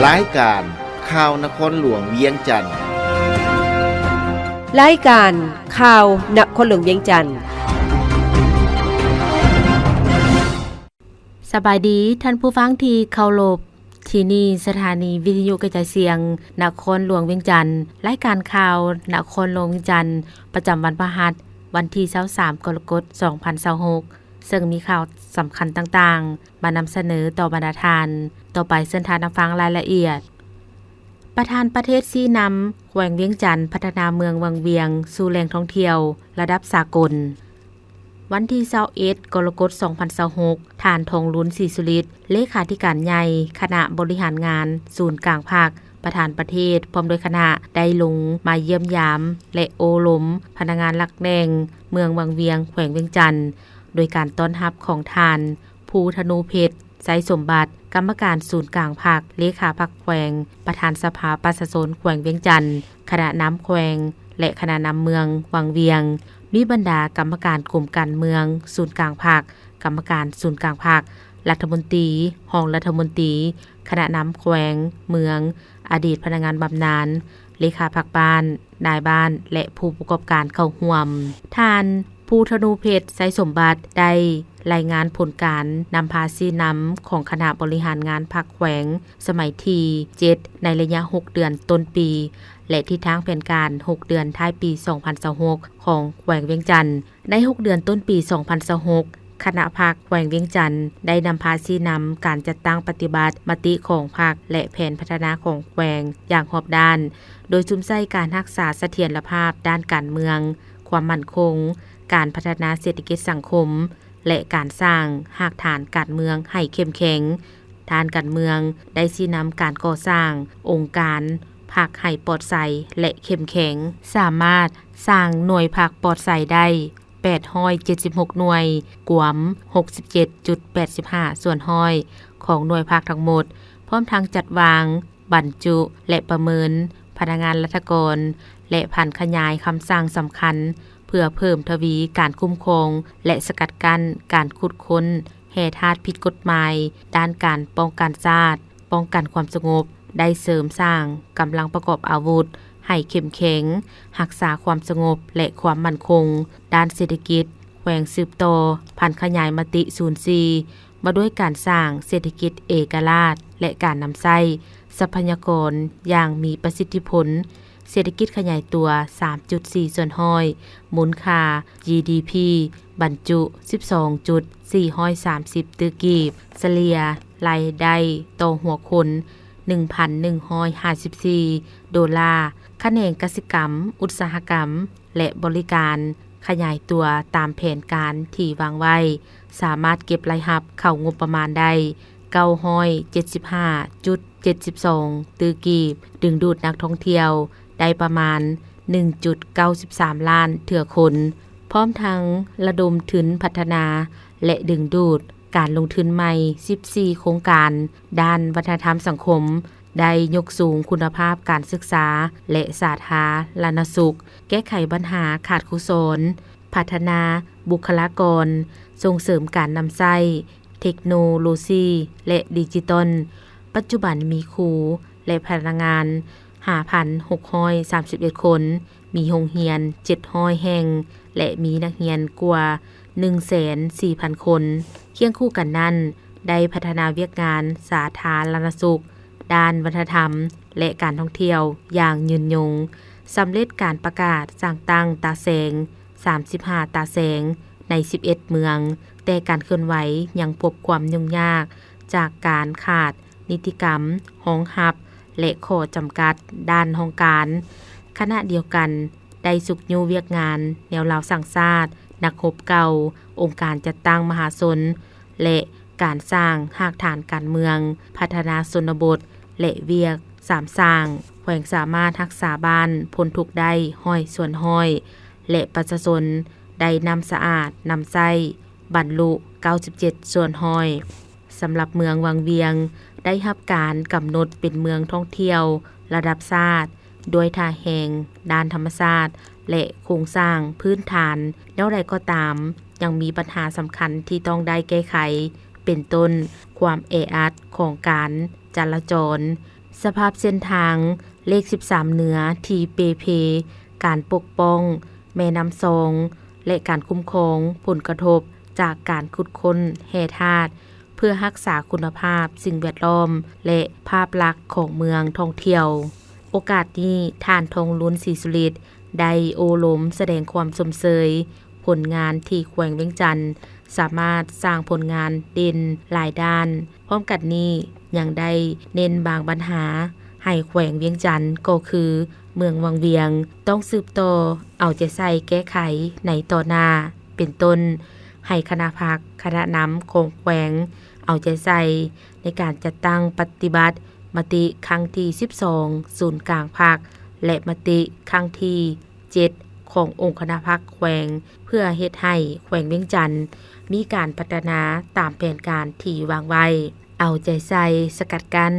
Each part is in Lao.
ລາຍການຂ່າວນະຄອນຫຼວງວຽງຈັນ. ລາຍການຂ່າວນະຄອນຫຼວງວຽງຈັນ. ສະບາຍດີທ່ານຜູ້ຟັງທີ່ເຄົາລົບ, ທີ່ນີ້ສະຖານີວິທະຍຸກະຈາຍສຽງນະຄອນຫຼວງວຽງຈັນ. ລາຍການຂ່າວນະຄອນຫຼວງວຽງຈັນ ປະຈຳວັນພະຫັດ ວັນທີຊາວສາມ ກໍລະກົດ ສອງພັນຊາວຫົກ ເຊິ່ງມີຂ່າວສຳຄັນຕ່າງໆ ມານຳສະເໜີຕໍ່ບັນດາທ່ານ. ຕໍ່ໄປເຊີນທ່ານຮັບຟັງລາຍລະອຽດ. ປະທານປະເທດຊີ້ນຳແຂວງວຽງຈັນພັດທະນາເມືອງວັງວຽງສູ່ແຫຼ່ງທ່ອງທ່ຽວລະດັບສາກົນ. ວັນທີຊາວເອັດ ກໍລະກົດ ສອງພັນຊາວຫົກ ທ່ານ ທອງລຸນ ສີສຸລິດ ເລຂາທິການໃຫຍ່ຄະນະບໍລິຫານງານສູນກາງພັກ ປະທານປະເທດ ພ້ອມດ້ວຍຄະນະ ໄດ້ລົງມາຢ້ຽມຢາມ ແລະ ໂອ້ລົມພະນັກງານຫຼັກແຫຼ່ງເມືອງວັງວຽງ ແຂວງວຽງຈັນ ໂດຍການຕ້ອນຮັບຂອງທ່ານ ພູທະນູເພັດ ໄຊສົມບັດ ກຳມະການສູນກາງພັກ, ເລຂາພັກແຂວງ, ປະທານສະພາປະຊາຊົນແຂວງວຽງຈັນ, ຄະນະນຳແຂວງ ແລະ ຄະນະນຳເມືອງວັງວຽງ, ມີບັນດາກຳມະການກົມການເມືອງສູນກາງພັກ, ກຳມະການສູນກາງພັກ, ລັດຖະມົນຕີ, ຮອງລັດຖະມົນຕີ, ຄະນະນຳແຂວງ, ເມືອງ, ອະດີດພະນັກງານບຳນານ, ເລຂາພັກບ້ານ, ນາຍບ້ານ ແລະ ຜູ້ປະກອບການເຂົ້າຮ່ວມ. ທ່ານ ພູທະນູເພັດ ໄຊສົມບັດ ໄດ້ລາຍງານຜົນການນຳພາຊີ້ນຳຂອງຄະນະບໍລິຫານງານພັກແຂວງ ສະໄໝທີເຈັດ ໃນໄລຍະຫົກເດືອນຕົ້ນປີ ແລະ ທິດທາງແຜນການຫົກເດືອນທ້າຍປີສອງພັນຊາວຫົກ ຂອງແຂວງວຽງຈັນ. ໃນຫົກເດືອນຕົ້ນປີສອງພັນຊາວຫົກ ຄະນະພັກແຂວງວຽງຈັນໄດ້ນຳພາຊີ້ນຳການຈັດຕັ້ງປະຕິບັດມະຕິຂອງພັກ ແລະ ແຜນພັດທະນາຂອງແຂວງຢ່າງຮອບດ້ານ, ໂດຍສຸມໃສ່ການຮັກສາສະຖຽນລະພາບດ້ານການເມືອງ, ຄວາມໝັ້ນຄົງ, ການພັດທະນາເສດຖະກິດສັງຄົມ ແລະ ການສ້າງຮາກຖານການເມືອງໃຫ້ເຂັ້ມແຂງ. ດ້ານການເມືອງໄດ້ຊີ້ນຳການກໍ່ສ້າງອົງການພັກໃຫ້ປອດໃສ ແລະ ເຂັ້ມແຂງ, ສາມາດສ້າງໜ່ວຍພັກປອດໃສໄດ້ ແປດຮ້ອຍເຈັດສິບຫົກໜ່ວຍ, ກວມຫົກສິບເຈັດຈຸດແປດສິບຫ້າສ່ວນຮ້ອຍຂອງໜ່ວຍພັກທັງໝົດ, ພ້ອມທັງຈັດວາງ, ບັນຈຸ ແລະ ປະເມີນພະນັກງານລັດຖະກອນ ແລະ ຜັນຂະຫຍາຍຄຳສັ່ງສຳຄັນ ເພື່ອເພີ່ມທະວີການຄຸ້ມຄອງ ແລະ ສະກັດກັ້ນການຂຸດຄົ້ນແຮ່ທາດຜິດກົດໝາຍ, ດ້ານການປ້ອງກັນຊາດ, ປ້ອງກັນຄວາມສະຫງົບ, ໄດ້ເສີມສ້າງກຳລັງປະກອບອາວຸດໃຫ້ເຂັ້ມແຂງ, ຮັກສາຄວາມສະຫງົບ ແລະ ຄວາມໝັ້ນຄົງດ້ານເສດຖະກິດແຂວງ, ສືບຕໍ່ຜັນຂະຫຍາຍມະຕິສູນສີ່ ວ່າດ້ວຍການສ້າງເສດຖະກິດເອກະລາດ ແລະ ການນຳໃຊ້ຊັບພະຍາກອນຢ່າງມີປະສິດທິຜົນ, ເສດຖະກິດຂະຫຍາຍຕົວສາມຈຸດສີ່ສ່ວນຮ້ອຍ, ມູນຄ່າ ຈີດີພີ ບັນຈຸສິບສອງຈຸດສີ່ຮ້ອຍສາມສິບຕື້ກີບ, ສະເລ່ຍລາຍໄດ້ຕໍ່ຫົວຄົນໜຶ່ງພັນໜຶ່ງຮ້ອຍຫ້າສິບສີ່ໂດລາ, ຂະແໜງກະສິກຳ, ອຸດສາຫະກຳ ແລະ ບໍລິການຂະຫຍາຍຕົວຕາມແຜນການທີ່ວາງໄວ້, ສາມາດເກັບລາຍຮັບເຂົ້າງົບປະມານໄດ້ເກົ້າຮ້ອຍເຈັດສິບຫ້າຈຸດ ເຈັດສິບສອງຕື້ກີບ, ດຶງດູດນັກທ່ອງທ່ຽວໄດ້ປະມານໜຶ່ງຈຸດເກົ້າສິບສາມລ້ານເທື່ອຄົນ, ພ້ອມທັງລະດົມທຶນພັດທະນາ ແລະ ດຶງດູດການລົງທຶນໃໝ່ສິບສີ່ໂຄງການດ້ານວັດທະນະທຳສັງຄົມ, ໄດ້ຍົກສູງຄຸນນະພາບການສຶກສາ ແລະ ສາທາລະນະສຸກ, ແກ້ໄຂບັນຫາຂາດຄູສອນ, ພັດທະນາບຸກຄະລາກອນ, ສົ່ງເສີມການນຳໃຊ້ເທັກໂນໂລຊີ ແລະ ດິຈິຕອນ. ປັດຈຸບັນມີຄູ ແລະ ພະນັກງານຫ້າພັນຫົກຮ້ອຍສາມສິບເອັດຄົນ, ມີໂຮງຮຽນເຈັດຮ້ອຍແຫ່ງ ແລະ ມີນັກຮຽນກວ່າໜຶ່ງແສນສີ່ພັນຄົນ. ຄຽງຄູ່ກັນນັ້ນ, ໄດ້ພັດທະນາວຽກງານສາທາລະນະສຸກ, ດ້ານວັດທະນະທຳ ແລະ ການທ່ອງທ່ຽວຢ່າງຍືນຍົງ, ສຳເລັດການປະກາດສ້າງຕັ້ງຕາແສງ ສາມສິບຫ້າຕາແສງໃນສິບເອັດເມືອງ, ແຕ່ການເຄື່ອນໄຫວຍັງພົບຄວາມຫຍຸ້ງຍາກຈາກການຂາດນິຕິກຳຮອງຮັບ ແລະ ຂໍ້ຈຳກັດດ້ານຫ້ອງການ. ຂະນະດຽວກັນ, ໄດ້ຊຸກຍູ້ວຽກງານແນວລາວສ້າງຊາດ, ນັກຮົບເກົ່າ, ອົງການຈັດຕັ້ງມະຫາຊົນ ແລະ ການສ້າງຮາກຖານການເມືອງ, ພັດທະນາຊົນນະບົດ ແລະ ວຽກສາມສ້າງ. ແຂວງສາມາດຮັກສາບ້ານພົ້ນທຸກໄດ້ຮ້ອຍສ່ວນຮ້ອຍ ແລະ ປະຊາຊົນໄດ້ນ້ຳສະອາດ, ນ້ຳໃຊ້ບັນລຸເກົ້າສິບເຈັດສ່ວນຮ້ອຍ. ສຳລັບເມືອງວັງວຽງ ໄດ້ຮັບການກຳນົດເປັນເມືອງທ່ອງທ່ຽວລະດັບຊາດ ດ້ວຍທ່າແຮງດ້ານທຳມະຊາດ ແລະ ໂຄງສ້າງພື້ນຖານ. ແນວໃດກໍຕາມ, ຍັງມີບັນຫາສຳຄັນທີ່ຕ້ອງໄດ້ແກ້ໄຂ, ເປັນຕົ້ນ ຄວາມແອອັດຂອງການຈະລາຈອນ, ສະພາບເສັ້ນທາງເລກສິບສາມເໜືອທີ່ເປ່ເພ, ການປົກປ້ອງແມ່ນ້ຳຊອງ ແລະ ການຄຸ້ມຄອງຜົນກະທົບຈາກການຂຸດຄົ້ນແຮ່ທາດ ເພື່ອຮັກສາຄຸນນະພາບສິ່ງແວດລ້ອມ ແລະ ພາບລັກຂອງເມືອງທ່ອງທ່ຽວ. ໂອກາດນີ້, ທ່ານ ທອງລຸນ ສີສຸລິດ ໄດ້ໂອ້ລົມສະແດງຄວາມຊົມເຊີຍຜົນງານທີ່ແຂວງວຽງຈັນສາມາດສ້າງຜົນງານເດັ່ນຫຼາຍດ້ານ. ພ້ອມກັນນີ້ຍັງໄດ້ເນັ້ນບາງບັນຫາໃຫ້ແຂວງວຽງຈັນ ກໍຄືເມືອງວັງວຽງ ຕ້ອງສືບຕໍ່ເອົາໃຈໃສ່ແກ້ໄຂໃນຕໍ່ໜ້າ, ເປັນຕົ້ນ ໃຫ້ຄະນະພັກ, ຄະນະນຳຂອງແຂວງເອົາໃຈໃສ່ໃນການຈັດຕັ້ງປະຕິບັດມະຕິຄັ້ງທີສິບສອງສູນກາງພັກ ແລະ ມະຕິຄັ້ງທີ ເຈັດ ຂອງອົງຄະນະພັກແຂວງ ເພື່ອເຮັດໃຫ້ແຂວງວຽງຈັນມີການພັດທະນາຕາມແຜນການທີ່ວາງໄວ້, ເອົາໃຈໃສ່ສະກັດກັ້ນ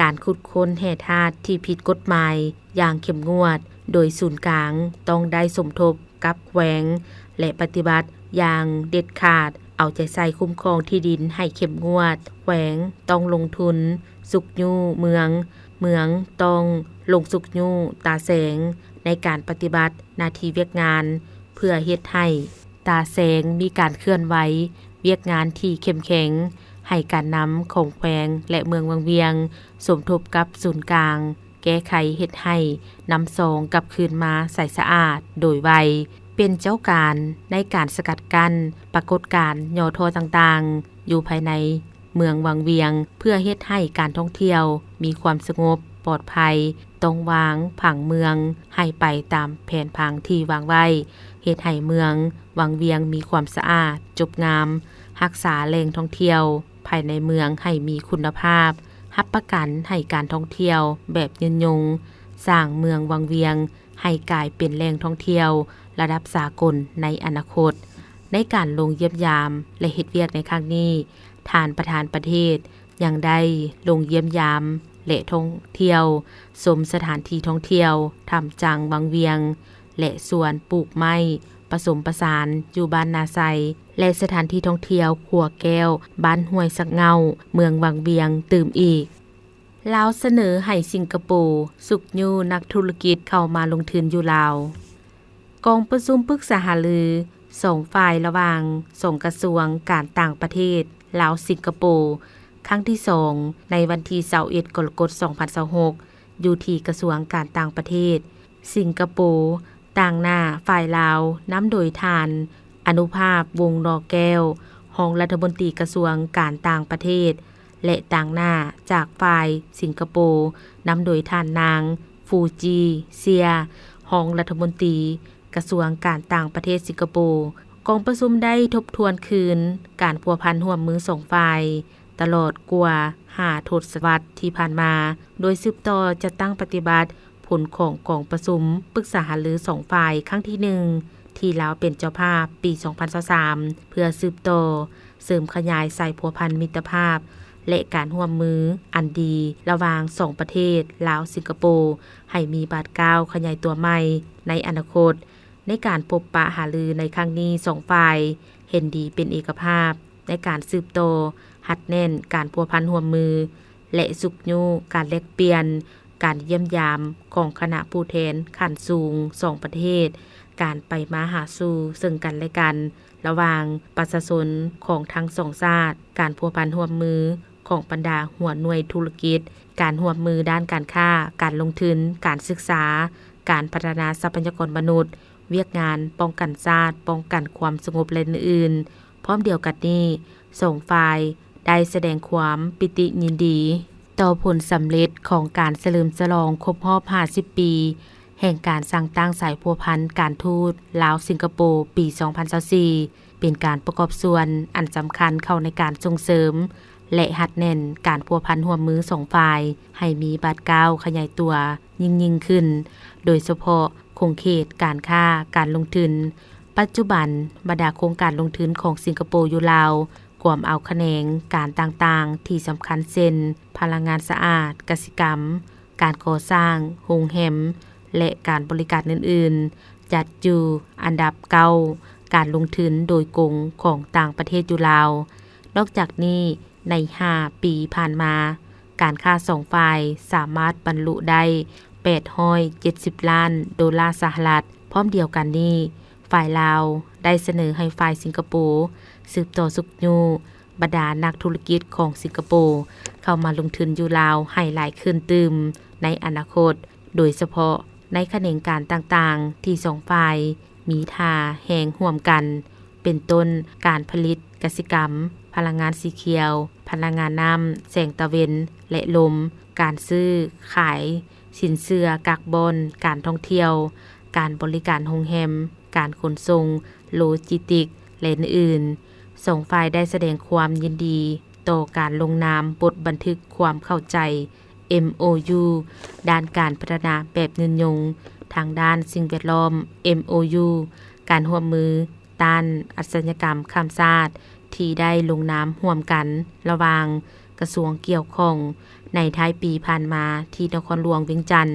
ການຂຸດຄົ້ນແຮ່ທາດທີ່ຜິດກົດໝາຍຢ່າງເຂັ້ມງວດ, ໂດຍສູນກາງຕ້ອງໄດ້ສົມທົບກັບແຂວງ ແລະ ປະຕິບັດຢ່າງເດັດຂາດ, ເອົາໃຈໃສ່ຄຸ້ມຄອງທີ່ດິນໃຫ້ເຂັ້ມງວດ, ແຂວງຕ້ອງລົງທຶນຊຸກຍູ້ເມືອງ, ເມືອງຕ້ອງລົງຊຸກຍູ້ຕາແສງ ໃນການປະຕິບັດໜ້າທີ່ວຽກງານ ເພື່ອເຮັດໃຫ້ຕາແສງມີການເຄື່ອນໄຫວວຽກງານທີ່ເຂັ້ມແຂງ, ໃຫ້ການນຳຂອງແຂວງ ແລະ ເມືອງວັງວຽງ ສົມທົບກັບສູນກາງ ແກ້ໄຂເຮັດໃຫ້ນ້ຳຊອງກັບຄືນມາໃສສະອາດໂດຍໄວ, ເປັນເຈົ້າການໃນການສະກັດກັ້ນປາກົດການຫຍໍ້ທໍ້ຕ່າງໆ ຢູ່ພາຍໃນ ເມືອງວັງວຽງ ເພື່ອເຮັດໃຫ້ການທ່ອງທ່ຽວມີຄວາມສະຫງົບປອດໄພ, ຕ້ອງວາງຜັງເມືອງໃຫ້ໄປຕາມແຜນຜັງທີ່ວາງໄວ້, ເຮັດໃຫ້ເມືອງວັງວຽງມີຄວາມສະອາດ, ຈົບງາມ, ຮັກສາແຫຼ່ງທ່ອງທ່ຽວພາຍໃນເມືອງໃຫ້ມີຄຸນນະພາບ, ຮັບປະກັນໃຫ້ການທ່ອງທ່ຽວແບບຍືນຍົງ, ສ້າງເມືອງວັງວຽງໃຫ້ກາຍເປັນແຫຼ່ງທ່ອງທ່ຽວລະດັບສາກົນໃນອະນາຄົດ. ໃນການລົງຢ້ຽມຢາມ ແລະ ເຮັດວຽກໃນຄັ້ງນີ້, ທ່ານປະທານປະເທດຍັງໄດ້ລົງຢ້ຽມຢາມ ແລະ ທ່ອງທ່ຽວຊົມສະຖານທີ່ທ່ອງທ່ຽວຖ້ຳຈາງວັງວຽງ ແລະ ສວນປູກໄມ້ປະສົມປະສານຢູ່ບ້ານນາໄຊ ແລະ ສະຖານທີ່ທ່ອງທ່ຽວຂົວແກ້ວ ບ້ານຫ້ວຍສັກເຫງົ້າ ເມືອງວັງວຽງຕື່ມອີກ. ລາວສະເໜີໃຫ້ສິງກະໂປຊຸກຍູ້ນັກທຸລະກິດເຂົ້າມາລົງທຶນຢູ່ລາວ. ກອງປະຊຸມປຶກສາຫາລືສອງຝ່າຍລະຫວ່າງສອງກະຊວງການຕ່າງປະເທດລາວ-ສິງກະໂປ ຄັ້ງທີສອງ ໃນວັນທີຊາວເອັດ ກໍລະກົດ ສອງພັນຊາວຫົກ ຢູ່ທີ່ກະຊວງການຕ່າງປະເທດສິງກະໂປ, ຕາງໜ້າຝ່າຍລາວນຳໂດຍທ່ານ ອະນຸພາບ ວົງໜໍແກ້ວ ຮອງລັດຖະມົນຕີກະຊວງການຕ່າງປະເທດ ແລະ ຕາງໜ້າຈາກຝ່າຍສິງກະໂປ ນຳໂດຍທ່ານນາງ ຟູຈີ ເຊຍ ຮອງລັດຖະມົນຕີກະຊວງການຕ່າງປະເທດສິງກະໂປ. ກອງປະຊຸມໄດ້ທົບທວນຄືນການພົວພັນຮ່ວມມືສອງຝ່າຍຕະຫຼອດກວ່າຫ້າທົດສະວັດທີ່ຜ່ານມາ, ໂດຍສືບຕໍ່ຈັດຕັ້ງປະຕິບັດ ຜົນຂອງກອງປະຊຸມປຶກສາຫາລືສອງຝ່າຍຄັ້ງທີໜຶ່ງ ທີ່ລາວເປັນເຈົ້າພາບປີສອງພັນຊາວສາມ ເພື່ອສືບຕໍ່ເສີມຂະຫຍາຍສາຍພົວພັນມິດຕະພາບ ແລະ ການຮ່ວມມືອັນດີລະຫວ່າງສອງປະເທດລາວ-ສິງກະໂປ ໃຫ້ມີບາດກ້າວຂະຫຍາຍຕົວໃໝ່ໃນອະນາຄົດ. ໃນການພົບປະຫາລືໃນຄັ້ງນີ້, ສອງຝ່າຍເຫັນດີເປັນເອກະພາບໃນການສືບຕໍ່ຮັດແໜ້ນການພົວພັນຮ່ວມມື ແລະ ຊຸກຍູ້ການແລກປ່ຽນ ການຢ້ຽມຢາມຂອງຄະນະຜູ້ແທນຂັ້ນສູງສອງປະເທດ, ການໄປມາຫາສູ່ເຊິ່ງກັນແລະກັນລະຫວ່າງປະຊາຊົນຂອງທັງສອງຊາດ, ການພົວພັນຮ່ວມມືຂອງບັນດາຫົວໜ່ວຍທຸລະກິດ, ການຮ່ວມມືດ້ານການຄ້າ, ການລົງທຶນ, ການສຶກສາ, ການພັດທະນາຊັບພະຍາກອນມະນຸດ, ວຽກງານປ້ອງກັນຊາດ, ປ້ອງກັນຄວາມສະຫງົບ ແລະ ອື່ນໆ. ພ້ອມດຽວກັນນີ້, ສອງຝ່າຍ ໄດ້ສະແດງຄວາມປິຕິຍິນດີຕໍ່ຜົນສຳເລັດຂອງການສະເຫຼີມສະຫຼອງຄົບຮອບຫ້າສິບປີ ແຫ່ງການສ້າງຕັ້ງສາຍພົວພັນການທູດລາວ-ສິງກະໂປ ປີສອງພັນຊາວສີ່ ເປັນການປະກອບສ່ວນອັນສຳຄັນເຂົ້າໃນການສົ່ງເສີມ ແລະ ຮັດແໜ້ນການພົວພັນຮ່ວມມືສອງຝ່າຍໃຫ້ມີບາດກ້າວຂະຫຍາຍຕົວຍິ່ງໆຂຶ້ນ, ໂດຍສະເພາະຂົງເຂດການຄ້າ, ການລົງທຶນ. ປັດຈຸບັນ, ບັນດາໂຄງການລົງທຶນຂອງສິງກະໂປຢູ່ລາວ ກວມເອົາຂະແໜງການຕ່າງໆທີ່ສຳຄັນເຊັ່ນ ພະລັງງານສະອາດ, ກະສິກຳ, ການກໍ່ສ້າງ, ໂຮງແຮມ ແລະ ການບໍລິການອື່ນໆ ຈັດຢູ່ອັນດັບເກົ້າການລົງທຶນໂດຍກົງຂອງຕ່າງປະເທດຢູ່ລາວ. ນອກຈາກນີ້, ໃນຫ້າປີຜ່ານມາ, ການຄ້າສອງຝ່າຍສາມາດບັນລຸໄດ້ແປດຮ້ອຍເຈັດສິບລ້ານໂດລາສະຫະລັດ. ພ້ອມດຽວກັນນີ້, ຝ່າຍລາວໄດ້ສະເໜີໃຫ້ຝ່າຍສິງກະໂປສືບຕໍ່ຊຸກຍູ້ບັນດານັກທຸລະກິດຂອງສິງກະໂປເຂົ້າມາລົງທຶນຢູ່ລາວໃຫ້ຫຼາຍຂຶ້ນຕື່ມໃນອະນາຄົດ, ໂດຍສະເພາະໃນຂະແໜງການຕ່າງໆທີ່ສອງຝ່າຍມີທ່າແຮງຮ່ວມກັນ ເປັນຕົ້ນ ການຜະລິດກະສິກຳ, ພະລັງງານສີຂຽວ, ພະລັງງານນ້ຳ, ແສງຕາເວັນ ແລະ ລົມ, ການຊື້ຂາຍສິນເຊື່ອກັກບ່ອນ, ການທ່ອງທ່ຽວ, ການບໍລິການໂຮງແຮມ, ການຂົນສົ່ງ, ໂລຈິສຕິກ ແລະ ອື່ນໆ. ສອງຝ່າຍໄດ້ສະແດງຄວາມຍິນດີຕໍ່ການລົງນາມບົດບັນທຶກຄວາມເຂົ້າໃຈ ເອັມໂອຢູ ດ້ານການພັດທະນາແບບຍືນຍົງທາງດ້ານສິ່ງແວດລ້ອມ ເອັມໂອຢູ ການຮ່ວມມື ຕ້ານອາຊະຍາກຳຂ້າມຊາດ ທີ່ໄດ້ລົງນາມຮ່ວມກັນລະຫວ່າງກະຊວງກ່ຽວຂ້ອງໃນທ້າຍປີຜ່ານມາທີ່ນະຄອນຫຼວງວຽງຈັນ.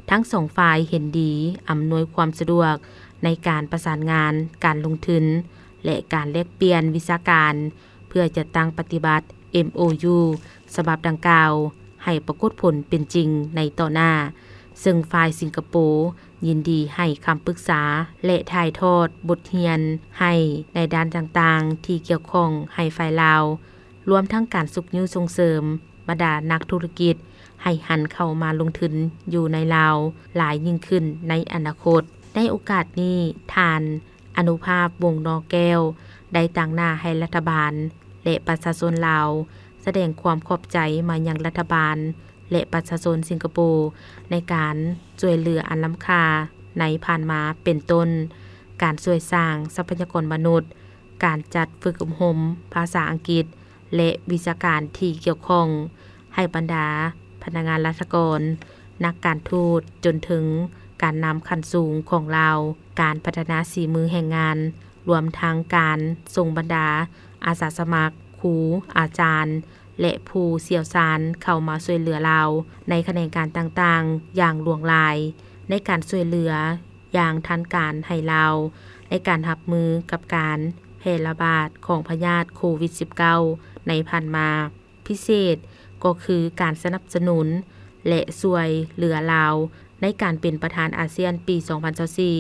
ທັງສອງຝ່າຍເຫັນດີອຳນວຍຄວາມສະດວກໃນການປະສານງານການລົງທຶນ ແລະ ການແລກປ່ຽນວິຊາການ ເພື່ອຈັດຕັ້ງປະຕິບັດ ເອັມໂອຢູ ສະບັບດັ່ງກ່າວໃຫ້ປາກົດຜົນເປັນຈິງໃນຕໍ່ໜ້າ, ເຊິ່ງຝ່າຍສິງກະໂປຍິນດີໃຫ້ຄຳປຶກສາ ແລະ ຖ່າຍທອດບົດຮຽນໃຫ້ໃນດ້ານຕ່າງໆທີ່ກ່ຽວຂ້ອງໃຫ້ຝ່າຍລາວ, ລວມທັງການຊຸກຍູ້ສົ່ງເສີມບັນດານັກທຸລະກິດໃຫ້ຫັນເຂົ້າມາລົງທຶນຢູ່ໃນລາວຫຼາຍຍິ່ງຂຶ້ນໃນອະນາຄົດ. ໃນໂອກາດນີ້, ທ່ານ ອະນຸພາບ ວົງນອກແກ້ວ ໄດ້ຕາງໜ້າໃຫ້ລັດຖະບານ ແລະ ປະຊາຊົນລາວ ສະແດງຄວາມຂອບໃຈມາຍັງລັດຖະບານ ແລະ ປະຊາຊົນສິງກະໂປ ໃນການຊ່ວຍເຫຼືອອັນລ້ຳຄ່າໃນຜ່ານມາ ເປັນຕົ້ນ ການຊ່ວຍສ້າງຊັບພະຍາກອນມະນຸດ, ການຈັດຝຶກອົບຮົມພາສາອັງກິດ ແລະ ວິຊາການທີ່ກ່ຽວຂ້ອງ ໃຫ້ບັນດາພະນັກງານລັດຖະກອນ, ນັກການທູດ, ຈົນເຖິງການນຳຂັ້ນສູງຂອງລາວ, ການພັດທະນາສີມືແຮງງານ, ລວມທັງການສົ່ງບັນດາອາສາສະໝັກ, ຄູ, ອາຈານ ແລະ ຜູ້ຊ່ຽວຊານເຂົ້າມາຊ່ວຍເຫຼືອລາວໃນຂະແໜງການຕ່າງໆຢ່າງຫຼວງຫຼາຍ, ໃນການຊ່ວຍເຫຼືອຢ່າງທັນການໃຫ້ລາວ ໃນການຮັບມືກັບການແຜ່ລະບາດຂອງພະຍາດໂຄວິດສິບເກົ້າ ໃນຜ່ານມາ. ພິເສດກໍຄືການສະໜັບສະໜູນ ແລະ ຊ່ວຍເຫຼືອລາວໃນການເປັນປະທານອາຊຽນປີສອງພັນຊາວສີ່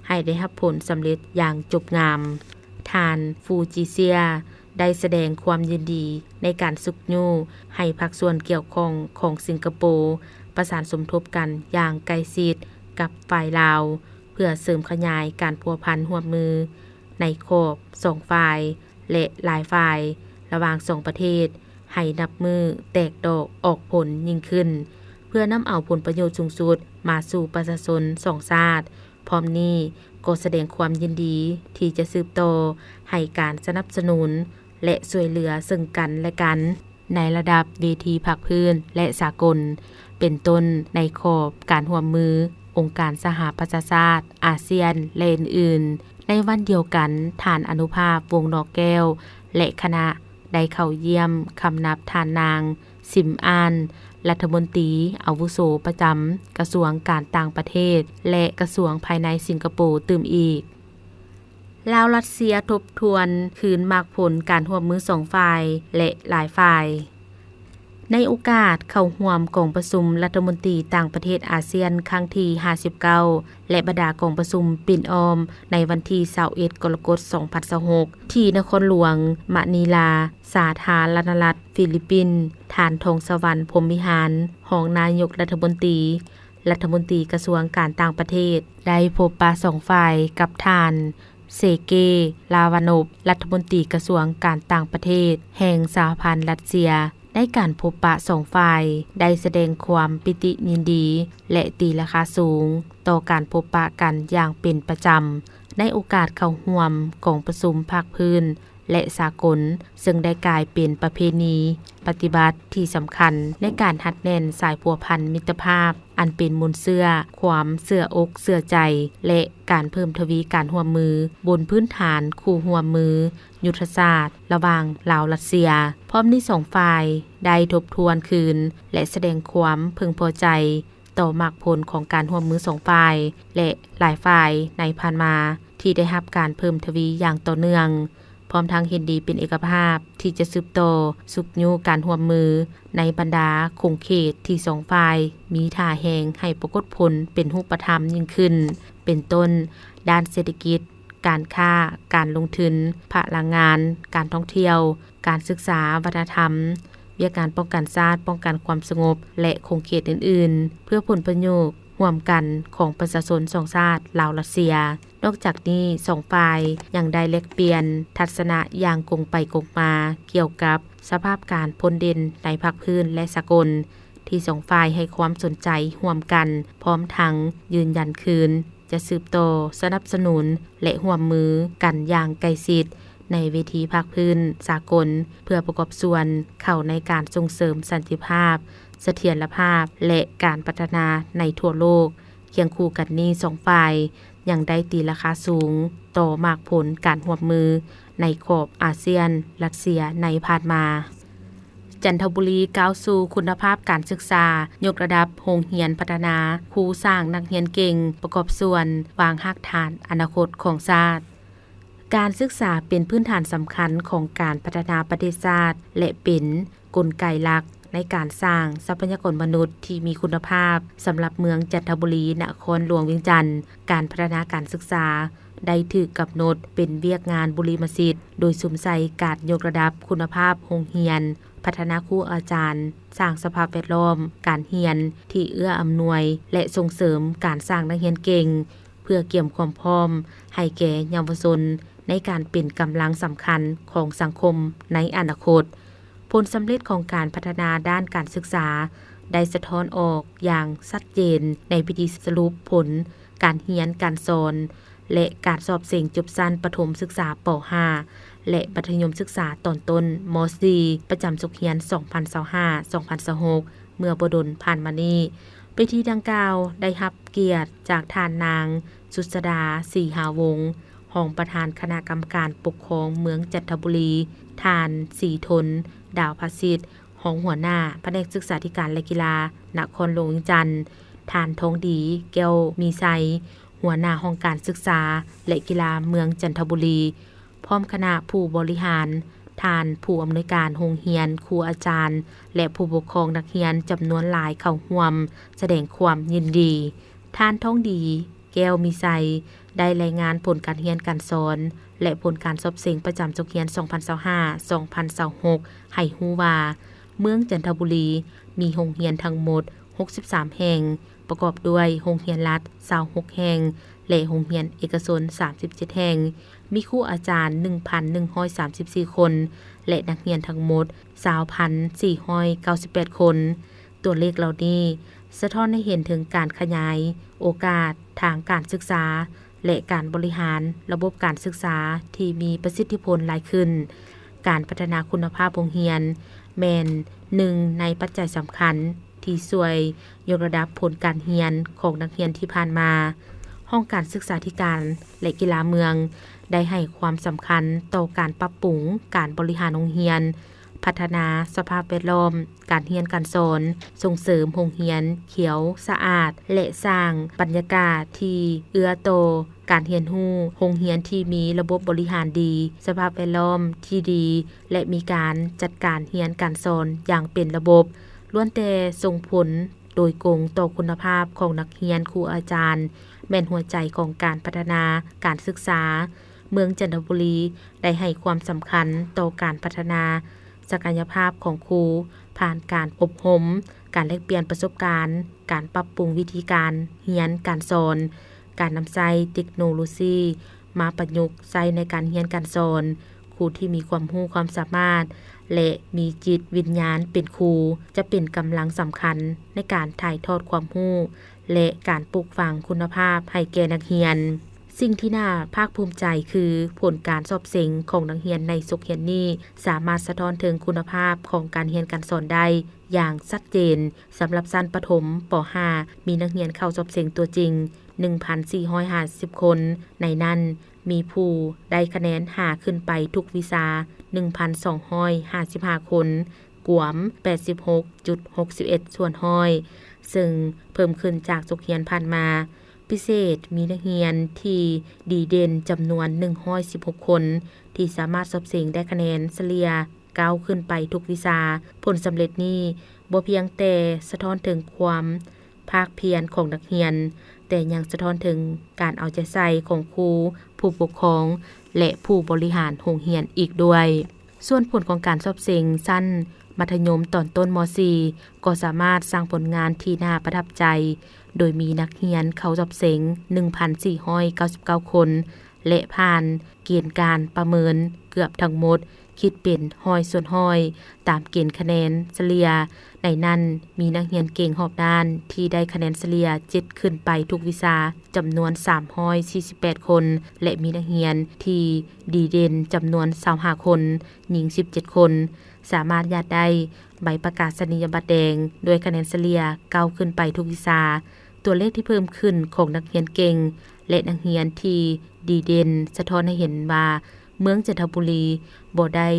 ໃຫ້ໄດ້ຮັບຜົນສຳເລັດຢ່າງຈົບງາມ. ທ່ານ ຟູຈີເຊຍ ໄດ້ສະແດງຄວາມຍິນດີໃນການຊຸກຍູ້ໃຫ້ພາກສ່ວນກ່ຽວຂ້ອງຂອງສິງກະໂປ ປະສານສົມທົບກັນຢ່າງໃກ້ຊິດກັບຝ່າຍລາວ ເພື່ອເສີມຂະຫຍາຍການພົວພັນຮ່ວມມືໃນຂອບສອງຝ່າຍ ແລະ ຫຼາຍຝ່າຍລະຫວ່າງສອງປະເທດ ໃຫ້ນັບມື້ແຕກດອກອອກຜົນຍິ່ງຂຶ້ນ ເພື່ອນຳເອົາຜົນປະໂຫຍດສູງສຸດມາສູ່ປະຊາຊົນສອງຊາດ. ພ້ອມນີ້ກໍສະແດງຄວາມຍິນດີທີ່ຈະສືບຕໍ່ໃຫ້ການສະໜັບສະໜູນ ແລະ ຊ່ວຍເຫຼືອເຊິ່ງກັນ ແລະ ກັນ ໃນລະດັບເວທີພາກພື້ນ ແລະ ສາກົນ ເປັນຕົ້ນໃນຂອບການຮ່ວມມືອົງການສະຫະປະຊາຊາດ, ອາຊຽນ ແລະ ອື່ນໆ. ໃນວັນດຽວກັນ, ທ່ານ ອະນຸພາບ ວົງນອກແກ້ວ ແລະ ຄະນະ ໄດ້ເຂົ້າຢ້ຽມຄຳນັບທ່ານນາງ ຊິມອານ ລັດຖະມົນຕີອາວຸໂສປະຈຳກະຊວງການຕ່າງປະເທດ ແລະ ກະຊວງພາຍໃນສິງກະໂປຕື່ມອີກ. ລາວ-ລັດເຊຍທົບທວນຄືນໝາກຜົນການຮ່ວມມືສອງຝ່າຍ ແລະ ຫຼາຍຝ່າຍ. ໃນໂອກາດເຂົ້າຮ່ວມກອງປະຊຸມລັດຖະມົນຕີຕ່າງປະເທດອາຊຽນຄັ້ງທີຫ້າສິບເກົ້າ ແລະ ບັນດາກອງປະຊຸມປິ່ນອ້ອມໃນວັນທີຊາວເອັດ ກໍລະກົດ ສອງພັນຊາວຫົກ ທີ່ນະຄອນຫຼວງມະນີລາ, ສາທາລະນະລັດຟີລິບປິນ, ທ່ານ ທອງສະຫວັນ ພົມວິຫານ ຮອງນາຍົກລັດຖະມົນຕີ, ລັດຖະມົນຕີກະຊວງການຕ່າງປະເທດ ໄດ້ພົບປະສອງຝ່າຍກັບທ່ານ ເຊເກ ລາວາໂນບ ລັດຖະມົນຕີກະຊວງການຕ່າງປະເທດແຫ່ງສະຫະພັນລັດເຊຍ. ໃນການພົບປະສອງຝ່າຍໄດ້ສະແດງຄວາມປີຕິຍິນດີ ແລະ ຕີລາຄາສູງຕໍ່ການພົບປະກັນຢ່າງເປັນປະຈຳ ໃນໂອກາດເຂົ້າຮ່ວມກອງປະຊຸມພາກພື້ນ ແລະ ສາກົນ, ເຊິ່ງໄດ້ກາຍເປັນປະເພນີປະຕິບັດທີ່ສຳຄັນໃນການຮັດແໜ້ນສາຍພົວພັນມິດຕະພາບ ອັນເປັນມູນເຊື້ອຄວາມເຊື່ອອົກເຊື່ອໃຈ ແລະ ການເພີ່ມທະວີການຮ່ວມມືບົນພື້ນຖານຄູ່ຮ່ວມມືຍຸດທະສາດລະຫວ່າງລາວ-ລັດເຊຍ. ພ້ອມນີ້ສອງຝ່າຍໄດ້ທົບທວນຄືນ ແລະ ສະແດງຄວາມເພິ່ງພໍໃຈ ຕໍ່ໝາກຜົນຂອງການຮ່ວມມືສອງຝ່າຍ ແລະ ຫຼາຍຝ່າຍໃນຜ່ານມາ ທີ່ໄດ້ຮັບການເພີ່ມທະວີຢ່າງຕໍ່ເນື່ອງ. ເພ ພ້ອມທັງເຫັນດີເປັນເອກະພາບທີ່ຈະສືບຕໍ່ຊຸກຍູ້ການຮ່ວມມືໃນບັນດາຂົງເຂດທີ່ສອງຝ່າຍມີທ່າແຮງໃຫ້ປາກົດຜົນເປັນຮູບປະທຳຍິ່ງຂຶ້ນ, ເປັນຕົ້ນ ດ້ານເສດຖະກິດ, ການຄ້າ, ການລົງທຶນ, ພະລັງງານ, ການທ່ອງທ່ຽວ, ການສຶກສາ, ວັດທະນະທຳ, ວຽກງານປ້ອງກັນຊາດ, ປ້ອງກັນຄວາມສະຫງົບ ແລະ ຂົງເຂດອື່ນໆ ເພື່ອຜົນປະໂຫຍດຮ່ວມກັນຂອງປະຊາຊົນສອງຊາດລາວ-ລັດເຊຍ. ນອກຈາກນີ້, ສອງຝ່າຍຍັງໄດ້ແລກປ່ຽນທັດສະນະຢ່າງກົງໄປກົງມາກ່ຽວກັບສະພາບການພົ້ນເດັ່ນໃນພາກພື້ນ ແລະ ສາກົນ ທີ່ສອງຝ່າຍໃຫ້ຄວາມສົນໃຈຮ່ວມກັນ, ພ້ອມທັງຢືນຢັນຄືນຈະສືບຕໍ່ສະໜັບສະໜູນ ແລະ ຮ່ວມມືກັນຢ່າງໃກ້ຊິດໃນເວທີພາກພື້ນສາກົນ ເພື່ອປະກອບສ່ວນເຂົ້າໃນການສົ່ງເສີມສັນຕິພາບ, ສະຖຽນລະພາບ ແລະ ການພັດທະນາໃນທົ່ວໂລກ. ຄຽງຄູ່ກັນນີ້, ສອງຝ່າຍຍັງໄດ້ຕີລາຄາສູງຕໍ່ໝາກຜົນການຮ່ວມມືໃນຂອບອາຊຽນ-ລັດເຊຍໃນຜ່ານມາ. ຈັນທະບູລີກ້າວສູ່ຄຸນນະພາບການສຶກສາ, ຍົກລະດັບໂຮງຮຽນພັດທະນາຄູ, ສ້າງນັກຮຽນເກັ່ງປະກອບສ່ວນວາງຮາກຖານອະນາຄົດຂອງຊາດ. ການສຶກສາເປັນພື້ນຖານສຳຄັນຂອງການພັດທະນາປະເທດຊາດ ແລະ ເປັນກົນໄກຫຼັກໃນການສ້າງຊັບພະຍາກອນມະນຸດທີ່ມີຄຸນນະພາບ. ສຳລັບເມືອງຈັນທະບູລີ, ນະຄອນຫຼວງວຽງຈັນ, ການພັດທະນາການສຶກສາໄດ້ຖືກກຳນົດເປັນວຽກງານບຸລິມະສິດ, ໂດຍສຸມໃສ່ການຍົກລະດັບຄຸນນະພາບໂຮງຮຽນ, ພັດທະນາຄູອາຈານ, ສ້າງສະພາບແວດລ້ອມການຮຽນທີ່ເອື້ອອຳນວຍ ແລະ ສົ່ງເສີມການສ້າງນັກຮຽນເກັ່ງ ເພື່ອກຽມຄວາມພ້ອມໃຫ້ແກ່ເຍົາວະຊົນໃນການເປັນກຳລັງສຳຄັນຂອງສັງຄົມໃນອະນາຄົດ. ຜົນສຳເລັດຂອງການພັດທະນາດ້ານການສຶກສາໄດ້ສະທ້ອນອອກຢ່າງຊັດເຈນໃນພິທີສະຫຼຸບຜົນການຮຽນການສອນ ແລະ ການສອບເສັງຈົບຊັ້ນປະຖົມສຶກສາ ປໍຫ້າ ແລະ ມັດທະຍົມສຶກສາຕອນຕົ້ນ ມໍສີ່ ປະຈຳສົກຮຽນ ສອງພັນຊາວຫ້າ ສອງພັນຊາວຫົກ ເມື່ອບໍ່ດົນຜ່ານມານີ້. ເວທີດັ່ງກ່າວໄດ້ຮັບກຽດຈາກທ່ານນາງ ສຸດສະດາ ສີຫາວົງ ຮອງປະທານຄະນະກຳມະການປົກຄອງເມືອງຈັນທະບູລີ, ທ່ານ ສີທົນ ດາວພະສິດ ຮອງຫົວໜ້າພະແນກສຶກສາທິການ ແລະ ກິລານະຄອນຫຼວງວຽງຈັນ, ທ່ານ ທອງດີ ແກ້ວມີໄຊ ຫົວໜ້າຫ້ອງການສຶກສາ ແລະ ກິລາເມືອງຈັນທະບູລີ, ພ້ອມຄະນະຜູ້ບໍລິຫານ, ທ່ານຜູ້ອຳນວຍການໂຮງຮຽນ, ຄູອາຈານ ແລະ ຜູ້ປົກຄອງນັກຮຽນຈຳນວນຫຼາຍເຂົ້າຮ່ວມສະແດງຄວາມຍິນດີ. ທ່ານ ທອງດີ ແກ້ວມີໄຊ ໄດ້ລາຍງານຜົນການຮຽນການສອນ ແລະ ຜົນການສອບເສັງປະຈຳສົກຮຽນ ສອງພັນຊາວຫ້າ ສອງພັນຊາວຫົກ ໃຫ້ຮູ້ວ່າ ເມືອງຈັນທະບູລີມີໂຮງຮຽນທັງໝົດ ຫົກສິບສາມແຫ່ງ, ປະກອບດ້ວຍໂຮງຮຽນລັດ ຊາວຫົກແຫ່ງ ແລະ ໂຮງຮຽນເອກະຊົນ ສາມສິບເຈັດແຫ່ງ, ມີຄູອາຈານ ໜຶ່ງພັນໜຶ່ງຮ້ອຍສາມສິບສີ່ຄົນ ແລະ ນັກຮຽນທັງໝົດ ຊາວພັນສີ່ຮ້ອຍເກົ້າສິບແປດຄົນ. ຕົວເລກເຫຼົ່ານີ້ສະທ້ອນໃຫ້ເຫັນເຖິງການຂະຫຍາຍໂອກາດທາງການສຶກສາ ແລະ ການບໍລິຫານລະບົບການສຶກສາທີ່ມີປະສິດທິຜົນຫຼາຍຂຶ້ນ. ການພັດທະນາຄຸນນະພາບໂຮງຮຽນແມ່ນໜຶ່ງໃນປັດໄຈສຳຄັນທີ່ຊ່ວຍຍົກລະດັບຜົນການຮຽນຂອງນັກຮຽນທີ່ຜ່ານມາ. ຫ້ອງການສຶກສາທິການ ແລະ ກິລາເມືອງໄດ້ໃຫ້ຄວາມສຳຄັນຕໍ່ການປັບປຸງການບໍລິຫານໂຮງຮຽນ, ພັດທະນາສະພາບແວດລ້ອມການຮຽນການສອນ, ສົ່ງເສີມໂຮງຮຽນຂຽວສະອາດ ແລະ ສ້າງບັນຍາກາດທີ່ເອື້ອຕໍ່ການຮຽນຮູ້, ໂຮງຮຽນທີ່ມີລະບົບບໍລິຫານດີ, ສະພາບແວດລ້ອມທີ່ດີ ແລະ ມີການຈັດການຮຽນການສອນຢ່າງເປັນລະບົບ, ລ້ວນແຕ່ສົ່ງຜົນໂດຍກົງຕໍ່ຄຸນນະພາບຂອງນັກຮຽນ, ຄູອາຈານ, ແມ່ນຫົວໃຈຂອງການພັດທະນາການສຶກສາ. ເມືອງຈັນທະບູລີໄດ້ໃຫ້ຄວາມສຳຄັນຕໍ່ການພັດທະນາສັກກະຍະພາບຂອງຄູ ຜ່ານການອົບຮົມ, ການແລກປ່ຽນປະສົບການ, ການປັບປຸງວິທີການຮຽນການສອນ, ການນຳໃຊ້ເຕັກໂນໂລຊີມາປະຍຸກໃຊ້ໃນການຮຽນການສອນ. ຄູທີ່ມີຄວາມຮູ້ຄວາມສາມາດ ແລະ ມີຈິດວິນຍານເປັນຄູ ຈະເປັນກຳລັງສຳຄັນໃນການຖ່າຍທອດຄວາມຮູ້ ແລະ ການປູກຝັງຄຸນນະພາບໃຫ້ແກ່ນັກຮຽນ. ສິ່ງທີ່ໜ້າພາກພູມໃຈຄື ຜົນການສອບເສັງຂອງນັກຮຽນໃນສົກຮຽນນີ້ ສາມາດສະທ້ອນເຖິງຄຸນນະພາບຂອງການຮຽນການສອນໄດ້ຢ່າງຊັດເຈນ. ສຳລັບຊັ້ນປະຖົມ ປໍຫ້າ ມີນັກຮຽນເຂົ້າສອບເສັງຕົວຈິງ ໜຶ່ງພັນສີ່ຮ້ອຍຫ້າສິບຄົນ, ໃນນັ້ນມີຜູ້ໄດ້ຄະແນນຫ້າຂຶ້ນໄປທຸກວິຊາ ໜຶ່ງພັນສອງຮ້ອຍຫ້າສິບຫ້າຄົນ, ກວມ ແປດສິບຫົກຈຸດຫົກສິບເອັດສ່ວນຮ້ອຍ ເຊິ່ງເພີ່ມຂຶ້ນຈາກສົກຮຽນຜ່ານມາ ພິເສດ ມີນັກຮຽນທີ່ດີເດັ່ນຈຳນວນໜຶ່ງຮ້ອຍສິບຫົກຄົນ ທີ່ສາມາດສອບເສັງໄດ້ຄະແນນສະເລ່ຍເກົ້າຂຶ້ນໄປທຸກວິຊາ. ຜົນສຳເລັດນີ້ບໍ່ພຽງແຕ່ສະທ້ອນເຖິງຄວາມພາກພຽນຂອງນັກຮຽນ, ແຕ່ຍັງສະທ້ອນເຖິງການເອົາໃຈໃສ່ຂອງຄູ, ຜູ້ປົກຄອງ ແລະ ຜູ້ບໍລິຫານໂຮງຮຽນອີກດ້ວຍ. ສ່ວນຜົນຂອງການສອບເສັງຊັ້ນມັດທະຍົມຕອນຕົ້ນ ມໍສີ່ ກໍສາມາດສ້າງຜົນງານທີ່ໜ້າປະທັບໃຈ, ໂດຍມີນັກຮຽນເຂົ້າສອບເສັງໜຶ່ງພັນສີ່ຮ້ອຍເກົ້າສິບເກົ້າຄົນ ແລະ ຜ່ານເກນການປະເມີນເກືອບທັງໝົດ, ຄິດເປັນຮ້ອຍສ່ວນຮ້ອຍ ຕາມເກນຄະແນນສະເລ່ຍ. ໃນນັ້ນ ມີນັກຮຽນເກັ່ງຮອບດ້ານທີ່ໄດ້ຄະແນນສະເລ່ຍເຈັດຂຶ້ນໄປທຸກວິຊາ ຈຳນວນສາມຮ້ອຍສີ່ສິບແປດຄົນ ແລະ ມີນັກຮຽນທີ່ດີເດັ່ນຈຳນວນຊາວຫ້າຄົນ, ຍິງສິບເຈັດຄົນ, ສາມາດຍາດໄດ້ໃບປະກາສະນີຍະບັດແດງດ້ວຍຄະແນນສະເລ່ຍເກົ້າຂຶ້ນໄປທຸກວິຊາ. ຕົວເລກທີ່ເພີ່ມຂຶ້ນຂອງນັກຮຽນເກັ່ງ ແລະ ນັກຮຽນທີ່ດີເດັ່ນ ສະທ້ອນໃຫ້ເຫັນວ່າ ເມືອງຈັນທະບູລີບໍ່ໄດ້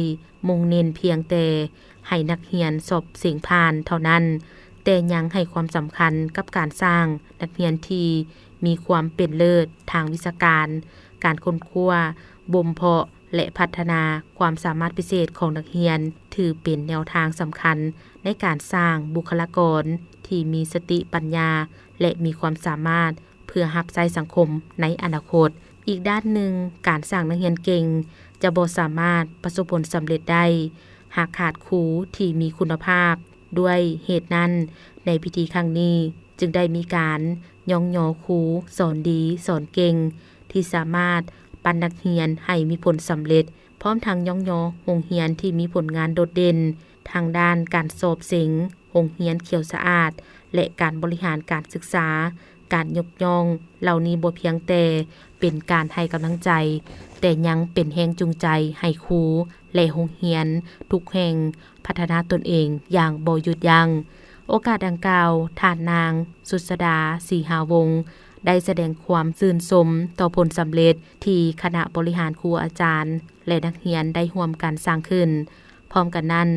ມຸ່ງເນັ້ນພຽງແຕ່ໃຫ້ນັກຮຽນສອບເສັງຜ່ານເທົ່ານັ້ນ, ແຕ່ຍັງໃຫ້ຄວາມສຳຄັນກັບການສ້າງນັກຮຽນທີ່ມີຄວາມເປັນເລີດທາງວິຊາການ, ການຄົ້ນຄວ້າ, ບົ່ມເພາະ ແລະ ພັດທະນາຄວາມສາມາດພິເສດຂອງນັກຮຽນ ຖືເປັນແນວທາງສຳຄັນໃນການສ້າງບຸກຄະລາກອນທີ່ມີສະຕິປັນຍາ ແລະ ມີຄວາມສາມາດເພື່ອຮັບໃຊ້ສັງຄົມໃນອະນາຄົດ. ອີກດ້ານໜຶ່ງ, ການສ້າງນັກຮຽນເກັ່ງຈະບໍ່ສາມາດປະສົບຜົນສຳເລັດໄດ້ ຫາກຂາດຄູທີ່ມີຄຸນນະພາບ. ດ້ວຍເຫດນັ້ນ, ໃນພິທີຄັ້ງນີ້ຈຶ່ງໄດ້ມີການຍ້ອງຍໍຄູສອນດີສອນເກັ່ງ ທີ່ສາມາດປັນນັກຮຽນໃຫ້ມີຜົນສຳເລັດ, ພ້ອມທັງຍ້ອງຍໍໂຮງຮຽນທີ່ມີຜົນງານໂດດເດັ່ນທາງດ້ານການສອບເສັງ, ໂຮງຮຽນຂຽວສະອາດ ແລະ ການບໍລິຫານການສຶກສາ. ການຍົກຍ້ອງເຫຼົ່ານີ້ບໍ່ພຽງແຕ່ເປັນການໃຫ້ກຳລັງໃຈ, ແຕ່ຍັງເປັນແຮງຈູງໃຈໃຫ້ຄູ ແລະ ໂຮງຮຽນທຸກແຫ່ງພັດທະນາຕົນເອງຢ່າງບໍ່ຢຸດຢັ້ງ. ໂອກາດດັ່ງກ່າວ, ທ່ານນາງ ສຸດສະດາ ສີຫາວົງ ໄດ້ສະແດງຄວາມຊື່ນຊົມຕໍ່ຜົນສຳເລັດທີ່ຄະນະບໍລິຫານ, ຄູອາຈານ ແລະ ນັກຮຽນໄດ້ຮ່ວມກັນສ້າງຂຶ້ນ. ພ້ອມກັນນັ້ນ,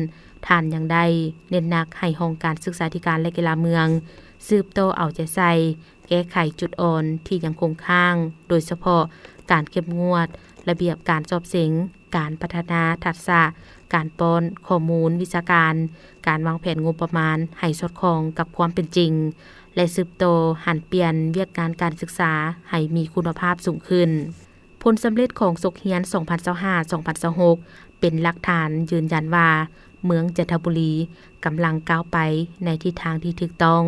ທ່ານຍັງໄດ້ເນັ້ນໜັກໃຫ້ຫ້ອງການສຶກສາທິການ ແລະ ກິລາເມືອງ ສືບຕໍ່ເອົາໃຈໃສ່ ແກ້ໄຂຈຸດອ່ອນທີ່ຍັງຄົງຄ້າງ, ໂດຍສະເພາະການເຂັ້ມງວດລະບຽບການສອບເສັງ, ການພັດທະນາທັກສະການປ້ອນຂໍ້ມູນວິຊາການ, ການວາງແຜນງົບປະມານໃຫ້ສອດຄ່ອງກັບຄວາມເປັນຈິງ ແລະ ສືບຕໍ່ຫັນປ່ຽນວຽກງານການສຶກສາໃຫ້ມີຄຸນນະພາບສູງຂຶ້ນ. ຜົນສຳເລັດຂອງສົກຮຽນສອງພັນຊາວຫ້າ ສອງພັນຊາວຫົກ ເປັນຫຼັກຖານຢືນຢັນວ່າ ເມືອງຈັນທະບູລີກຳລັງກ້າວໄປໃນທິດທາງທີ່ຖືກຕ້ອງ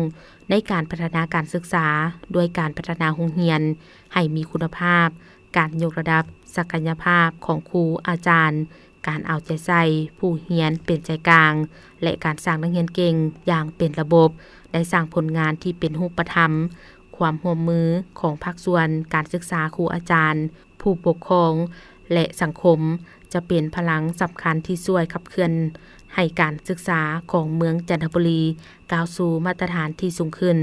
ໃນການພັດທະນາການສຶກສາ ດ້ວຍການພັດທະນາໂຮງຮຽນໃຫ້ມີຄຸນນະພາບ, ການຍົກລະດັບສັກກະຍະພາບຂອງຄູອາຈານ, ການເອົາໃຈໃສ່ຜູ້ຮຽນເປັນໃຈກາງ ແລະ ການສ້າງນັກຮຽນເກັ່ງຢ່າງເປັນລະບົບ ໄດ້ສ້າງຜົນງານທີ່ເປັນຮູບປະທຳ. ຄວາມຮ່ວມມືຂອງພາກສ່ວນການສຶກສາ, ຄູອາຈານ, ຜູ້ປົກຄອງ ແລະ ສັງຄົມ ຈະເປັນພະລັງສຳຄັນທີ່ຊ່ວຍຂັບເຄື່ອນໃຫ້ການສຶກສາຂອງເມືອງຈັນທະບູລີກ້າວສູ່ມາດຕະຖານທີ່ສູງຂຶ້ນ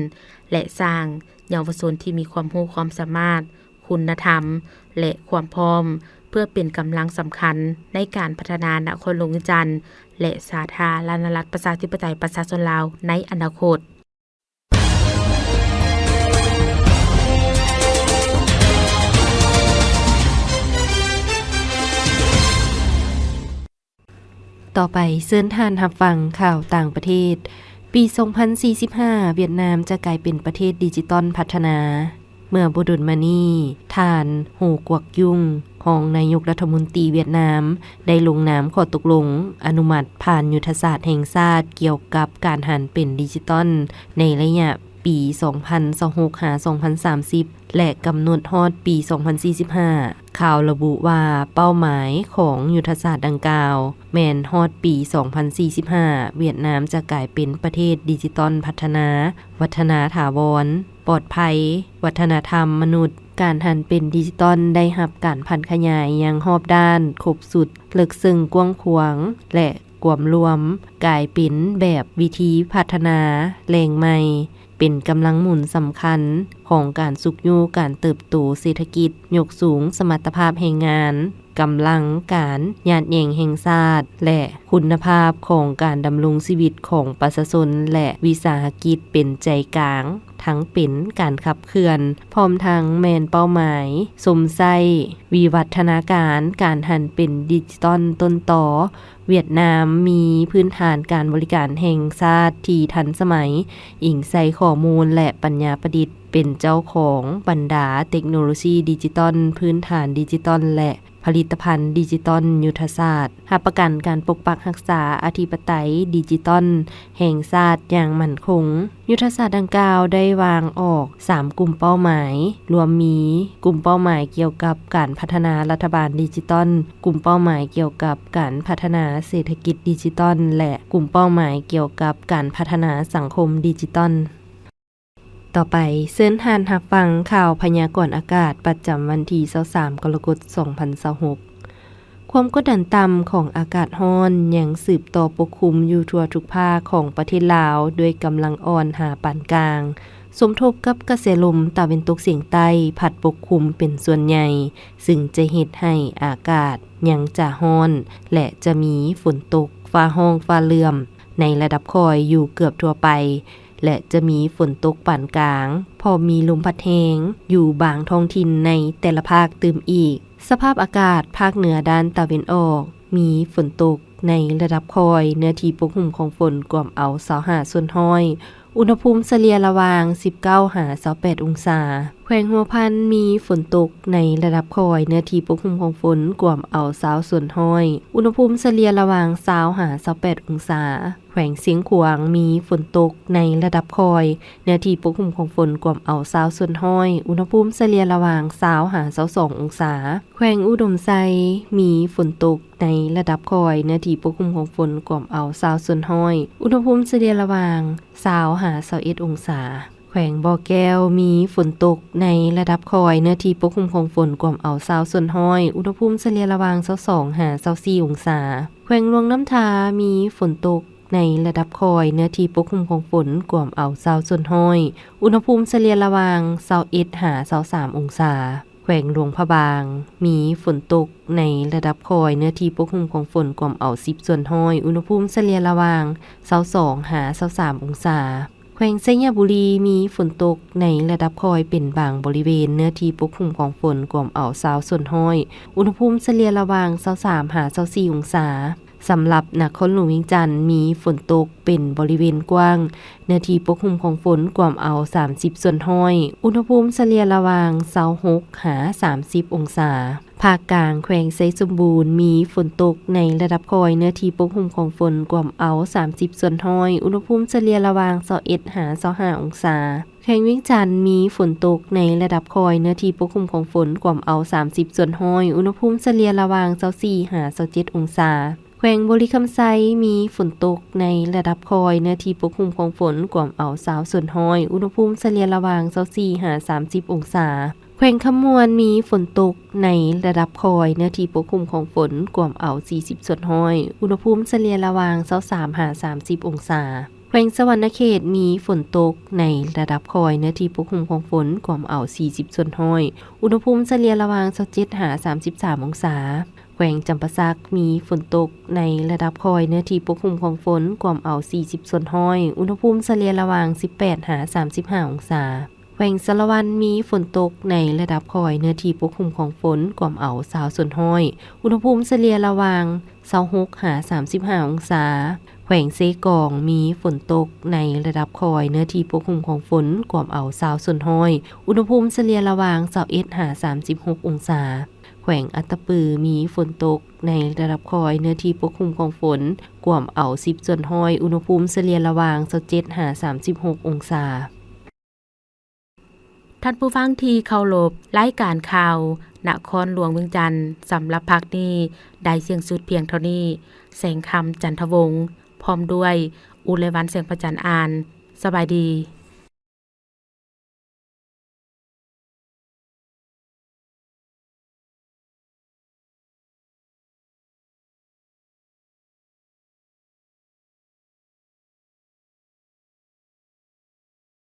ແລະ ສ້າງເຍົາວະຊົນທີ່ມີຄວາມຮູ້ຄວາມສາມາດ, ຄຸນນະທຳ ແລະ ຄວາມພ້ອມ ເພື່ອເປັນກຳລັງສຳຄັນໃນການພັດທະນານະຄອນຫຼວງວຽງຈັນ ແລະ ສາທາລະນະລັດ ປະຊາທິປະໄຕ ປະຊາຊົນລາວໃນອະນາຄົດ. ຕໍ່ໄປເຊີນທ່ານຮັບຟັງຂ່າວຕ່າງປະເທດ. ປີສອງພັນສີ່ສິບຫ້າ ຫວຽດນາມຈະກາຍເປັນປະເທດດິຈິຕອນພັດທະນາ. ເມື່ອບໍ່ດົນມານີ້, ທ່ານ ໂຮ ກວກ ຍຸງ ຮອງນາຍົກລັດຖະມົນຕີຫວຽດນາມ ໄດ້ລົງນາມຂໍ້ຕົກລົງອະນຸມັດຜ່ານຍຸດທະສາດແຫ່ງຊາດກ່ຽວກັບການຫັນເປັນດິຈິຕອນໃນໄລຍະປີສອງພັນຊາວຫົກ ຫາ ສອງພັນສາມສິບ ແລະ ກຳນົດຮອດປີສອງພັນສີ່ສິບຫ້າ. ຂ່າວລະບຸວ່າເປົ້າໝາຍຂອງຍຸດທະສາດດັ່ງກ່າວແມ່ນຮອດປີສອງພັນສີ່ສິບຫ້າ ຫວຽດນາມຈະກາຍເປັນປະເທດດິຈິຕອນພັດທະນາ, ວັດທະນາຖາວອນ, ປອດໄພ, ວັດທະນະທຳມະນຸດ. ການຫັນເປັນດິຈິຕອນໄດ້ຮັບການຜັນຂະຫຍາຍຢ່າງຮອບດ້ານ, ຄົບຊຸດ, ເລິກເຊິ່ງກວ້າງຂວາງ ແລະ ກວມລວມກາຍເປັນແບບວິທີພັດທະນາແຫຼ່ງໃໝ່, ເປັນກຳລັງໝູນສຳຄັນຂອງການຊຸກຍູ້ການເຕີບໂຕເສດຖະກິດ, ຍົກສູງສະມັດຕະພາບແຮງງານ, ກຳລັງການຍາດແຍ່ງແຫ່ງຊາດ ແລະ ຄຸນນະພາບຂອງການດຳລົງຊີວິດຂອງປະຊາຊົນ ແລະ ວິສາຫະກິດເປັນໃຈກາງ ທັງເປັນການຂັບເຄື່ອນ, ພ້ອມທັງແມ່ນເປົ້າໝາຍຊົມໃຊ້ວິວັດທະນາການການຫັນເປັນດິຈິຕອນຕົ້ນຕໍ. ຫວຽດນາມມີພື້ນຖານການບໍລິການແຫ່ງຊາດທີ່ທັນສະໄໝ, ອີງໃສ່ຂໍ້ມູນ ແລະ ປັນຍາປະດິດ, ເປັນເຈົ້າຂອງບັນດາເຕັກໂນໂລຊີດິຈິຕອນ, ພື້ນຖານດິຈິຕອນ ແລະ ຜະລິດຕະພັນດິຈິຕອນຍຸດທະສາດ, ຮັບປະກັນການປົກປັກຮັກສາອະທິປະໄຕດິຈິຕອນແຫ່ງຊາດຢ່າງໝັ້ນຄົງ. ຍຸດທະສາດດັ່ງກ່າວໄດ້ວາງອອກສາມກຸ່ມເປົ້າໝາຍ, ລວມມີກຸ່ມເປົ້າໝາຍກ່ຽວກັບການພັດທະນາລັດຖະບານດິຈິຕອນ, ກຸ່ມເປົ້າໝາຍກ່ຽວກັບການພັດທະນາເສດຖະກິດດິຈິຕອນ ແລະ ກຸ່ມເປົ້າໝາຍກ່ຽວກັບການພັດທະນາສັງຄົມດິຈິຕອນ. ຕໍ່ໄປ, ເຊີນທ່ານຮັບຟັງຂ່າວພະຍາກອນອາກາດປະຈຳວັນທີຊາວສາມ ກໍລະກົດ ສອງພັນຊາວຫົກ. ຄວາມກົດດັນຕ່ຳຂອງອາກາດຮ້ອນຍັງສືບຕໍ່ປົກຄຸມຢູ່ທົ່ວທຸກພາກຂອງປະເທດລາວ ດ້ວຍກຳລັງອ່ອນຫາປານກາງ, ສົມທົບກັບກະແສລົມຕາເວັນຕົກສຽງໃຕ້ພັດປົກຄຸມເປັນສ່ວນໃຫຍ່, ຊຶ່ງຈະເຮັດໃຫ້ອາກາດຍັງຈະຮ້ອນ ແລະ ຈະມີຝົນຕົກ, ຟ້າຮ້ອງ, ຟ້າເຫຼື້ອມໃນລະດັບຄ່ອຍຢູ່ເກືອບທົ່ວໄປ. ແລະ ຈະມີຝົນຕົກປານກາງ, ພ້ອມມີລົມພັດແຮງຢູ່ບາງທ້ອງຖິ່ນໃນແຕ່ລະພາກຕື່ມອີກ. ສະພາບອາກາດພາກເໜືອດ້ານຕາເວັນອອກ ມີຝົນຕົກໃນລະດັບຄ່ອຍ, ເນື້ອທີ່ປົກຫຸ້ມຂອງຝົນກວມເອົາຊາວຫ້າສ່ວນຮ້ອຍ, ອຸນຫະພູມສະເລ່ຍລະຫວ່າງສິບເກົ້າຫາຊາວແປດອົງສາ. ແຂວງຫົວພັນມີຝົນຕົກໃນລະດັບຄ່ອຍ, ເນື້ອທີ່ປົກຫຸ້ມຂອງຝົນກວມເອົາຊາວສ່ວນຮ້ອຍ, ອຸນຫະພູມສະເລ່ຍລະຫວ່າງຊາວຫາຊາວແປດອົງສາ. ແຂວງຊຽງຂວາງມີຝົນຕົກໃນລະດັບຄ່ອຍ, ເນື້ອທີ່ປົກຫຸ້ມຂອງຝົນກວມເອົາຊາວສ່ວນຮ້ອຍ, ອຸນຫະພູມສະເລ່ຍລະຫວ່າງຊາວຫາຊາວສອງອົງສາ. ແຂວງອຸດົມໄຊມີຝົນຕົກໃນລະດັບຄ່ອຍ, ເນື້ອທີ່ປົກຫຸ້ມຂອງຝົນກວມເອົາຊາວສ່ວນຮ້ອຍ, ອຸນຫະພູມສະເລ່ຍລະຫວ່າງຊາວຫາຊາວເອັດອົງສາ. ແຂວງບໍ່ແກ້ວມີຝົນຕົກໃນລະດັບຄ່ອຍ, ເນື້ອທີ່ປົກຄຸມຂອງຝົນກວມເອົາຊາວສ່ວນຮ້ອຍ, ອຸນຫະພູມສະເລ່ຍລະຫວ່າງຊາວສອງຫາຊາວສີ່ອົງສາ. ແຂວງຫຼວງນ້ຳທາມີຝົນຕົກໃນລະດັບຄ່ອຍ, ເນື້ອທີ່ປົກຄຸມຂອງຝົນກວມເອົາຊາວສ່ວນຮ້ອຍ, ອຸນຫະພູມສະເລ່ຍລະຫວ່າງຊາວເອັດຫາຊາວສາມອົງສາ. ແຂວງຫຼວງພະບາງມີຝົນຕົກໃນລະດັບຄ່ອຍ, ເນື້ອທີ່ປົກຄຸມຂອງຝົນກວມເອົາສິບສ່ວນຮ້ອຍ, ອຸນຫະພູມສະເລ່ຍລະຫວ່າງຊາວສອງຫາຊາວສາມອົງສາ. ແຂວງໄຊຍະບູລີມີຝົນຕົກໃນລະດັບຄ່ອຍເປັນບາງບໍລິເວນ, ເນື້ອທີ່ປົກຄຸມຂອງຝົນກວມເອົາຊາວສ່ວນຮ້ອຍ, ອຸນຫະພູມສະເລ່ຍລະຫວ່າງຊາວສາມຫາຊາວສີ່ອົງສາ. ສຳລັບນະຄອນຫຼວງວຽງຈັນມີຝົນຕົກເປັນບໍລິເວນກວ້າງ, ເນື້ອທີ່ປົກຄຸມຂອງຝົນກວມເອົາສາມສິບສ່ວນຮ້ອຍ, ອຸນຫະພູມສະເລ່ຍລະຫວ່າງຊາວຫົກຫາສາມສິບອົງສາ. ພາກກາງ, ແຂວງໄຊສົມບູນມີຝົນຕົກໃນລະດັບຄ່ອຍ, ເນື້ອທີ່ປົກຄຸມຂອງຝົນກວມເອົາສາມສິບສ່ວນຮ້ອຍ, ອຸນຫະພູມສະເລ່ຍລະຫວ່າງຊາວເອັດຫາຊາວຫ້າອົງສາ. ແຂວງວຽງຈັນມີຝົນຕົກໃນລະດັບຄ່ອຍ, ເນື້ອທີ່ປົກຄຸມຂອງຝົນກວມເອົາສາມສິບສ່ວນຮ້ອຍ, ອຸນຫະພູມສະເລ່ຍລະຫວ່າງຊາວສີ່ຫາຊາວເຈັດອົງສາ. ແຂວງບໍລິຄຳໄຊມີຝົນຕົກໃນລະດັບຄ່ອຍ, ເນື້ອທີ່ປົກຄຸມຂອງຝົນກວມເອົາຊາວສ່ວນຮ້ອຍ, ອຸນຫະພູມສະເລ່ຍລະຫວ່າງຊາວສີ່ຫາສາມສິບອົງສາ. ແຂວງຄຳມ່ວນມີຝົນຕົກໃນລະດັບຄ່ອຍ, ເນື້ອທີ່ປົກຄຸມຂອງຝົນກວມເອົາສີ່ສິບສ່ວນຮ້ອຍ, ອຸນຫະພູມສະເລ່ຍລະຫວ່າງຊາວສາມຫາສາມສິບອົງສາ. ແຂວງສະຫວັນນະເຂດມີຝົນຕົກໃນລະດັບຄ່ອຍ, ເນື້ອທີ່ປົກຄຸມຂອງຝົນກວມເອົາສີ່ສິບສ່ວນຮ້ອຍ, ອຸນຫະພູມສະເລ່ຍລະຫວ່າງຊາວເຈັດຫາສາມສິບສາມອົງສາ. ແຂວງຈຳປາສັກມີຝົນຕົກໃນລະດັບຄ່ອຍ, ເນື້ອທີ່ປົກຄຸມຂອງຝົນກວມເອົາສີ່ສິບສ່ວນຮ້ອຍ, ອຸນຫະພູມສະເລ່ຍລະຫວ່າງສິບແປດຫາສາມສິບຫ້າອົງສາ. ແຂວງສາລະວັນມີຝົນຕົກໃນລະດັບຄ່ອຍ, ເນື້ອທີ່ປົກຄຸມຂອງຝົນກວມເອົາຊາວສ່ວນຮ້ອຍ, ອຸນຫະພູມສະເລ່ຍລະຫວ່າງຊາວຫົກຫາສາມສິບຫ້າອົງສາ. ແຂວງເຊກອງມີຝົນຕົກໃນລະດັບຄ່ອຍ, ເນື້ອທີ່ປົກຄຸມຂອງຝົນກວມເອົາຊາວສ່ວນຮ້ອຍ, ອຸນຫະພູມສະເລ່ຍລະຫວ່າງຊາວເອັດຫາສາມສິບຫົກອົງສາ. ແຂວງອັດຕະປືມີຝົນຕົກໃນລະດັບຄ່ອຍ, ເນື້ອທີ່ປົກຄຸມຂອງຝົນກວມເອົາສິບສ່ວນຮ້ອຍ, ອຸນຫະພູມສະເລ່ຍລະຫວ່າງຊາວເຈັດຫາສາມສິບຫົກອົງສາ. ທ່ານຜູ້ຟັງທີ່ເຄົາລົບ, ລາຍການຂ່າວນະຄອນຫຼວງວຽງຈັນສຳລັບພາກນີ້ໄດ້ສິ້ນສຸດພຽງເທົ່ານີ້. ແສງຄຳ ຈັນທະວົງ ພ້ອມດ້ວຍ ອຸໄລວັນ ແສງພະຈັນ ອ່ານ. ສະບາຍດີ.